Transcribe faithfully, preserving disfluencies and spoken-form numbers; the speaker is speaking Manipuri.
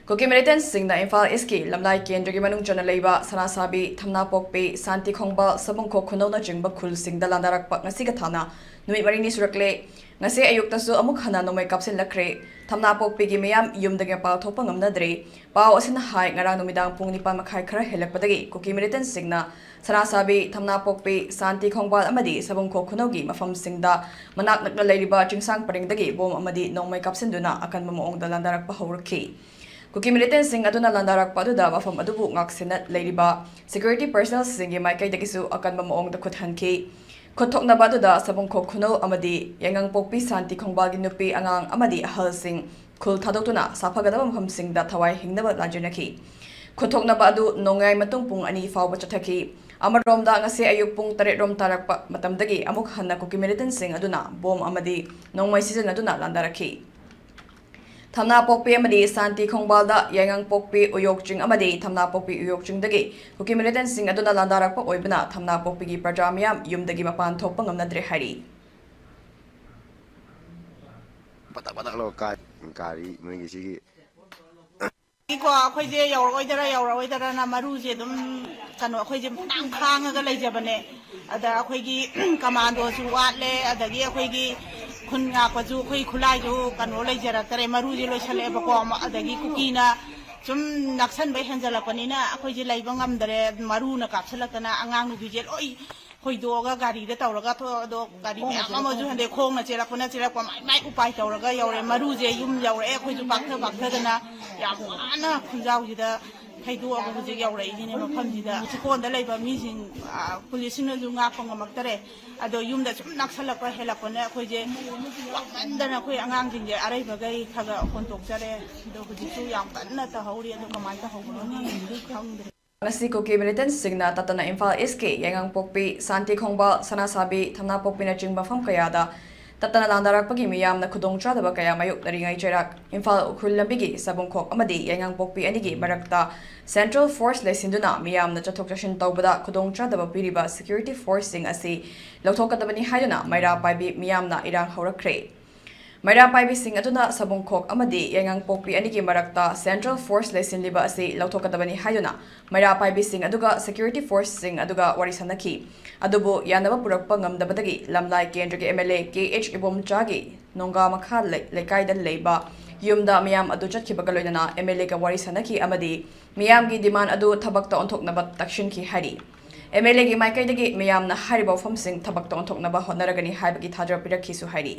ꯀꯨꯀꯤ ꯃꯤꯂꯤꯇꯦꯟꯠꯁꯤꯡꯅ ꯏꯝꯐꯥꯜ ꯏꯁꯀꯤ ꯂꯝꯂꯥꯏ ꯀꯦꯟꯗ꯭ꯔꯒꯤ ꯃꯅꯨꯡ ꯆꯟꯅ ꯂꯩꯕ ꯁꯅꯥꯁꯥꯕꯤ, ꯊꯝꯅꯥꯄꯣꯛꯄꯤ, ꯁꯥꯟꯇꯤ ꯈꯣꯡꯕꯥꯜ, ꯁꯕꯨꯡꯈꯣꯛ ꯈꯨꯅꯧꯅꯆꯤꯡꯕ ꯈꯨꯜꯁꯤꯡꯗ ꯂꯥꯟꯗꯥꯔꯛꯄ ꯉꯁꯤꯒ ꯊꯥꯅ ꯅꯨꯃꯤꯠ ꯃꯔꯤꯅꯤ ꯁꯨꯔꯛꯂꯦ꯫ ꯉꯁꯤ ꯑꯌꯨꯛꯇꯁꯨ ꯑꯃꯨꯛ ꯍꯟꯅ ꯅꯣꯡꯃꯩ ꯀꯥꯞꯁꯤꯜꯂꯛꯈ꯭ꯔꯦ꯫ ꯊꯝꯅꯥꯄꯣꯛꯄꯤꯒꯤ ꯃꯤꯌꯥꯝ ꯌꯨꯝꯗꯒꯤ ꯃꯄꯥꯟ ꯊꯣꯛꯄ ꯉꯝꯅꯗ꯭ꯔꯦ꯫ ꯄꯥꯎ ꯑꯁꯤꯅ ꯍꯥꯏ, ꯉꯔꯥꯡ ꯅꯨꯃꯤꯗꯥꯡ ꯄꯨꯡ ꯅꯤꯄꯥꯟ ꯃꯈꯥꯏ ꯈꯔ ꯍꯦꯜꯂꯛꯄꯗꯒꯤ ꯀꯨꯀꯤ ꯃꯤꯂꯤꯇꯦꯟꯠꯁꯤꯡꯅ ꯁꯅꯥꯁꯥꯕꯤ, ꯊꯝꯅꯥꯄꯣꯛꯄꯤ, ꯁꯥꯟꯇꯤ ꯈꯣꯡꯕꯥꯜ ꯑꯃꯗꯤ ꯁꯕꯨꯡꯈꯣꯛ ꯈꯨꯅꯧꯒꯤ ꯃꯐꯝꯁꯤꯡꯗ ꯃꯅꯥꯛ ꯅꯛꯅ ꯂꯩꯔꯤꯕ ꯆꯤꯡꯁꯥꯡ ꯄꯔꯤꯡꯗꯒꯤ ꯕꯣꯝ ꯑꯃꯗꯤ ꯅꯣꯡꯃꯩ ꯀꯥꯞꯁꯤꯟꯗꯨꯅ ꯑꯀꯟꯕ ꯃꯑꯣꯡꯗ ꯂꯥꯟꯗꯥꯔꯛꯄ ꯍꯧꯔꯛꯈꯤ꯫ ꯀꯨꯀꯤ ꯃꯤꯂꯤꯇꯦꯟꯠꯁꯤꯡ ꯑꯗꯨꯅ ꯂꯥꯟꯗꯥꯔꯛꯄ ꯑꯗꯨꯗ ꯃꯐꯝ ꯑꯗꯨꯕꯨ ꯉꯥꯛꯁꯦꯟꯅ ꯂꯩꯔꯤꯕ ꯁꯦꯀ꯭ꯌꯨꯔꯤꯇꯤ ꯄꯔꯁꯅꯦꯜꯁꯤꯡꯒꯤ ꯃꯥꯏꯀꯩꯗꯒꯤꯁꯨ ꯑꯀꯟꯕ ꯃꯑꯣꯡꯗ ꯈꯨꯠ ꯍꯟꯈꯤ꯫ ꯈꯨꯠ ꯊꯣꯛꯅꯕ ꯑꯗꯨꯗ ꯁꯕꯨꯡꯈꯣꯛ ꯈꯨꯅꯧ ꯑꯃꯗꯤ ꯌꯥꯏꯉꯪꯄꯣꯛꯄꯤ ꯁꯥꯟꯇꯤ ꯈꯣꯡꯕꯥꯜꯒꯤ ꯅꯨꯄꯤ, ꯑꯉꯥꯡ ꯑꯃꯗꯤ ꯑꯍꯜꯁꯤꯡ ꯈꯨꯜ ꯊꯥꯗꯣꯛꯇꯨꯅ ꯁꯥꯐꯒꯗꯕ ꯃꯐꯝꯁꯤꯡꯗ ꯊꯋꯥꯏ ꯍꯤꯡꯅꯕ ꯂꯥꯟꯖꯦꯟꯅꯈꯤ꯫ ꯈꯨꯠ ꯊꯣꯛꯅꯕ ꯑꯗꯨ ꯅꯣꯡꯌꯥꯏ ꯃꯇꯨꯡ ꯄꯨꯡ ꯑꯅꯤ ꯐꯥꯎꯕ ꯆꯠꯊꯈꯤ꯫ ꯑꯃꯔꯣꯝꯗ, ꯉꯁꯤ ꯑꯌꯨꯛ ꯄꯨꯡ ꯇꯔꯦꯠ ꯔꯣꯝ ꯇꯥꯔꯛꯄ ꯃꯇꯝꯗꯒꯤ ꯑꯃꯨꯛ ꯍꯟꯅ ꯀꯨꯀꯤ ꯃꯤꯂꯤꯇꯦꯟꯠꯁꯤꯡ ꯑꯗꯨꯅ ꯕꯣꯝ ꯑꯃꯗꯤ ꯅꯣꯡꯃꯩ ꯁꯤꯖꯤꯟꯅꯗꯨꯅ ꯂꯥꯟꯗꯥꯔꯛꯈꯤ꯫ ꯊꯝꯅꯥꯄꯣꯛꯄꯤ ꯑꯃꯗꯤ ꯁꯥꯟꯇꯤ ꯈꯣꯡꯕꯥꯜꯗ ꯌꯥꯏꯉꯪꯄꯣꯛꯄꯤ ꯎꯌꯣꯛ ꯆꯤꯡ ꯑꯃꯗꯤ ꯊꯝꯅꯥꯄꯣꯛꯄꯤ ꯎꯌꯣꯛ ꯆꯤꯡꯗꯒꯤ ꯀꯨꯀꯤ ꯃꯤꯂꯤꯇꯦꯟꯠꯁꯤꯡ ꯑꯗꯨꯅ ꯂꯥꯟꯗꯥꯔꯛꯄ ꯑꯣꯏꯕꯅ ꯊꯝꯅꯥꯄꯣꯛꯄꯤꯒꯤ ꯄ꯭ꯔꯖꯥ ꯃꯤꯌꯥꯝ ꯌꯨꯝꯗꯒꯤ ꯃꯄꯥꯟ ꯊꯣꯛꯄ ꯉꯝꯅꯗ꯭ꯔꯦ ꯍꯥꯏꯔꯤ꯫ ꯄꯇꯛ ꯄꯇꯛ ꯂꯧ ꯀꯥꯏ ꯒꯥꯔꯤ ꯃꯣꯏꯒꯤ ꯁꯤꯒꯤ꯫ ꯀꯣ, ꯑꯩꯈꯣꯏꯁꯦ ꯌꯧꯔꯛꯑꯣꯏꯗꯔꯥ ꯌꯧꯔꯛꯑꯣꯏꯗꯔꯥꯅ ꯃꯔꯨꯁꯦ ꯑꯗꯨꯝ, ꯀꯩꯅꯣ, ꯑꯩꯈꯣꯏꯁꯦ ꯐꯅꯌꯥꯝ ꯈꯥꯡꯉꯒ ꯂꯩꯖꯕꯅꯦ꯫ ꯑꯗ ꯑꯩꯈꯣꯏꯒꯤ ꯀꯃꯥꯟꯗꯣꯁꯨ ꯋꯥꯠꯂꯦ, ꯑꯗꯒꯤ ꯑꯩꯈꯣꯏꯒꯤ ꯈꯨꯟ ꯉꯥꯛꯄꯁꯨ ꯑꯩꯈꯣꯏ ꯈꯨꯠꯂꯥꯏꯁꯨ, ꯀꯩꯅꯣ, ꯂꯩꯖꯔꯛꯇꯔꯦ, ꯃꯔꯨꯁꯦ ꯂꯣꯏꯁꯜꯂꯛꯑꯦꯕꯀꯣ꯫ ꯑꯃ-, ꯑꯗꯒꯤ ꯀꯨꯀꯤꯅ ꯁꯨꯝ ꯅꯛꯁꯟꯕ ꯍꯦꯟꯖꯜꯂꯛꯄꯅꯤꯅ ꯑꯩꯈꯣꯏꯁꯦ ꯂꯩꯕ ꯉꯝꯗꯔꯦ, ꯃꯔꯨꯅ ꯀꯥꯞꯁꯤꯜꯂꯛꯇꯅ ꯑꯉꯥꯡ ꯅꯨꯕꯤꯁꯦ ꯂꯣꯏ ꯍꯣꯏꯗꯣꯛꯑꯒ ꯒꯥꯔꯤꯗ ꯇꯧꯔꯒ ꯊꯣꯛꯑꯗꯣ, ꯒꯥꯔꯤ ꯃꯌꯥꯝ ꯑꯃꯁꯨ ꯍꯟꯗꯦ, ꯈꯣꯡꯅ ꯆꯦꯜꯂꯛꯄꯅ ꯆꯦꯜꯂꯛꯄ, ꯃꯥꯏ ꯃꯥꯏ ꯎꯄꯥꯏ ꯇꯧꯔꯒ ꯌꯧꯔꯦ꯫ ꯃꯔꯨꯁꯦ ꯌꯨꯝ ꯌꯧꯔꯛꯑꯦ꯫ ꯑꯩꯈꯣꯏꯁꯨ ꯄꯥꯛꯊ ꯄꯥꯛꯊꯗꯅ ꯌꯥꯝ ꯋꯥꯅ ꯈꯨꯟꯖꯥꯎꯁꯤꯗ ꯊꯩꯗꯣꯛꯑꯒ ꯍꯧꯖꯤꯛ ꯌꯧꯔꯛꯏꯁꯤꯅꯦ ꯃꯐꯝꯁꯤꯗ꯫ ꯆꯤꯀꯣꯟꯗ ꯂꯩꯕ ꯃꯤꯁꯤꯡ, ꯑ, ꯄꯨꯂꯤꯁꯁꯤꯡꯅꯁꯨ ꯉꯥꯛꯄ ꯉꯝꯃꯛꯇꯔꯦ꯫ ꯑꯗꯣ ꯌꯨꯝꯗ ꯁꯨꯝ ꯅꯛꯁꯜꯂꯛꯄ ꯍꯦꯜꯂꯛꯄꯅ ꯑꯩꯈꯣꯏꯁꯦ ꯋꯥꯃꯟꯗꯅ ꯑꯩꯈꯣꯏ ꯑꯉꯥꯡꯁꯤꯡꯁꯦ ꯑꯔꯩꯕꯈꯩ ꯈꯔ ꯈꯔ ꯍꯣꯟꯗꯣꯛꯆꯔꯦ꯫ ꯑꯗꯣ ꯍꯧꯖꯤꯛꯁꯨ ꯌꯥꯝ ꯀꯟꯅ ꯇꯧꯍꯧꯔꯤ꯫ ꯑꯗꯣ ꯀꯃꯥꯏꯅ ꯇꯧꯍꯧꯕꯅꯣ ꯈꯪꯗ꯭ꯔꯦ꯫ ꯉꯁꯤ ꯀꯨꯀꯤ ꯃꯤꯂꯤꯇꯦꯟꯠꯁꯤꯡꯅ ꯇꯠꯇꯅ ꯏꯝꯐꯥꯜ ꯏꯁꯀꯤ ꯌꯥꯏꯉꯪꯄꯣꯛꯄꯤ, ꯁꯥꯟꯇꯤ ꯈꯣꯡꯕꯥꯜ, ꯁꯅꯥꯁꯥꯕꯤ, ꯊꯝꯅꯥꯄꯣꯛꯄꯤꯅꯆꯤꯡꯕ ꯃꯐꯝ ꯀꯌꯥꯗ ꯇꯠꯇꯅ ꯂꯥꯟꯗꯥꯔꯛꯄꯒꯤ ꯃꯤꯌꯥꯝꯅ ꯈꯨꯗꯣꯡꯆꯥꯗꯕ ꯀꯌꯥ ꯃꯥꯌꯣꯛꯅꯔꯤꯉꯩ ꯆꯩꯔꯥꯛ ꯏꯝꯐꯥꯜ ꯎꯈ꯭ꯔꯨꯜ ꯂꯝꯕꯤꯒꯤ ꯁꯕꯨꯡꯈꯣꯛ ꯑꯃꯗꯤ ꯌꯥꯏꯉꯪꯄꯣꯛꯄꯤ ꯑꯅꯤꯒꯤ ꯃꯔꯛꯇ ꯁꯦꯟꯇ꯭ꯔꯦꯜ ꯐꯣꯔꯁ ꯂꯩꯁꯤꯟꯗꯨꯅ ꯃꯤꯌꯥꯝꯅ ꯆꯠꯊꯣꯛ ꯆꯠꯁꯤꯟ ꯇꯧꯕꯗ ꯈꯨꯗꯣꯡꯆꯥꯗꯕ ꯄꯤꯔꯤꯕ ꯁꯦꯀ꯭ꯌꯨꯔꯤꯇꯤ ꯐꯣꯔꯁꯁꯤꯡ ꯑꯁꯤ ꯂꯧꯊꯣꯛꯀꯗꯕꯅꯤ ꯍꯥꯏꯗꯨꯅ ꯃꯩꯔꯥ ꯄꯥꯏꯕꯤ ꯃꯤꯌꯥꯝꯅ ꯏꯔꯥꯡ ꯍꯧꯔꯛꯈ꯭ꯔꯦ꯫ ꯃꯩꯔꯥ ꯄꯥꯏꯕꯤꯁꯤꯡ ꯑꯗꯨꯅ ꯁꯕꯨꯡꯈꯣꯛ ꯑꯃꯗꯤ ꯌꯥꯏꯉꯪꯄꯣꯛꯄꯤ ꯑꯅꯤꯒꯤ ꯃꯔꯛꯇ Central Force ꯂꯩꯁꯤꯜꯂꯤꯕ ꯑꯁꯤ ꯂꯧꯊꯣꯛꯀꯗꯕꯅꯤ ꯍꯥꯏꯗꯨꯅ ꯃꯩꯔꯥ ꯄꯥꯏꯕꯤꯁꯤꯡ ꯑꯗꯨꯒ security forceꯁꯤꯡ ꯑꯗꯨꯒ ꯋꯥꯔꯤ ꯁꯥꯅꯈꯤ꯫ ꯑꯗꯨꯕꯨ ꯌꯥꯅꯕ ꯄꯨꯔꯛꯄ ꯉꯝꯗꯕꯗꯒꯤ ꯂꯝꯂꯥꯏ ꯀꯦꯟꯗ꯭ꯔꯒꯤ MLA ꯀꯦ ꯑꯦꯆ ꯏꯕꯣꯝꯆꯥꯒꯤ ꯅꯣꯡꯒꯥ ꯃꯈꯥ ꯂꯩ-, ꯂꯩꯀꯥꯏꯗ ꯂꯩꯕ ꯌꯨꯝꯗ ꯃꯤꯌꯥꯝ ꯑꯗꯨ ꯆꯠꯈꯤꯕꯒ ꯂꯣꯏꯅꯅ MLAꯒ ꯋꯥꯔꯤ ꯁꯥꯅꯈꯤ ꯑꯃꯗꯤ ꯃꯤꯌꯥꯝꯒꯤ demand ꯑꯗꯨ ꯊꯕꯛꯇ ꯑꯣꯟꯊꯣꯛꯅꯕ ꯇꯛꯁꯤꯟꯈꯤ ꯍꯥꯏꯔꯤ꯫ MLAꯒꯤ ꯃꯥꯏꯀꯩꯗꯒꯤ ꯃꯤꯌꯥꯝꯅ ꯍꯥꯏꯔꯤꯕ ꯋꯥꯐꯝꯁꯤꯡ ꯊꯕꯛꯇ ꯑꯣꯟꯊꯣꯛꯅꯕ ꯍꯣꯠꯅꯔꯒꯅꯤ ꯍꯥꯏꯕꯒꯤ ꯊꯥꯖꯕ ꯄꯤꯔꯛꯈꯤꯁꯨ ꯍꯥꯏꯔꯤ꯫